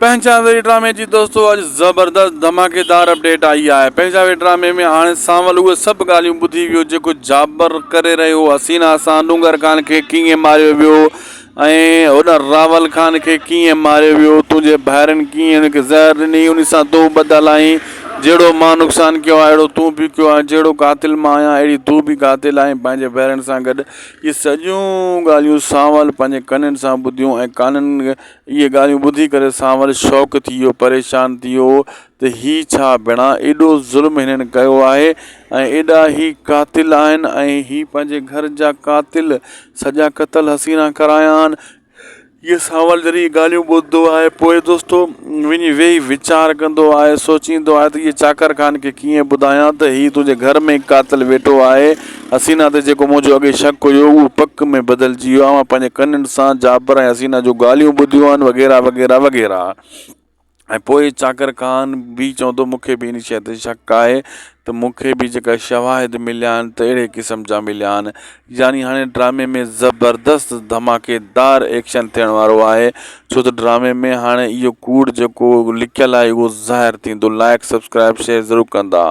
پنهنجا ويري ڊرامي جي دوستو اڄ زبردست ڌماڪيدار اپڊيٽ آئي آهي پنهنجا ويري ڊرامي ۾ هاڻي سانول اهي سڀ ڳالهيون ٻڌي ويو جيڪو جابر ڪري رهيو هو حسينا سان ڏونگر خان کي ڪيئن ماريو ويو ۽ هوڏانهن راول خان کي ڪيئن ماريو ويو تنهنجي ڀائرن ڪيئن هن کي زهر ڏني ان سان تون ٻڌل آهين جهڙو مان نقصان ڪيو آهي اهڙو تون به ڪيو آهي جهڙو قاتل مان آهيان اهڙي تون به قاتل آهين پنهنجي ڀائرن سان گڏ اهي سڄيون ڳالهيون سانول پنهنجي ڪنن سان ٻڌيون ۽ ڪانن اهي ڳالهيون ٻڌي ڪري سانول شوق ٿي ويو، پريشان ٿي ويو ته هي ڇا ڀيڻا ايڏو ظلم هنن ڪيو آهي ۽ ايڏا هي قاتل آهن ۽ هي پنهنجي گهر جا قاتل سڄا قتل حسينا ڪرايا آهن. اهي سانول جڏهن اهي ڳالهيون ٻڌندو آهي پوء دوستو وڃي ويهي ويچار ڪندو آهي سوچيندو آهي ته اهي چاڪر خان کي ڪيئن ٻڌايان ته هي تنهنجي گهر ۾ قاتل ويٺو آهي حسينا تي جيڪو منهنجو اڳي شڪ هيو اهو پڪ ۾ بدلجي ويو آهي، مان پنهنجي ڪنن سان جابر ۽ حسينا جون ڳالهيون ٻڌيون آهن وغيره وغيره وغيره. ۽ پوء چاڪر خان به چوندو مون کي به ان شيء تي شڪ آهي ته مون کي به جيڪا شواهد مليا آهن ته اهڙي قسم جا مليا آهن يعني هاڻي ڊرامي ۾ زبردست ڌماڪيدار ايڪشن ٿيڻ وارو آهي ڇو ته ڊرامي ۾ هاڻي اهو ڪوڙ جيڪو لڪيل آهي اهو ظاهر ٿيندو لائڪ سبسڪرائب شيئر ضرور ڪندا.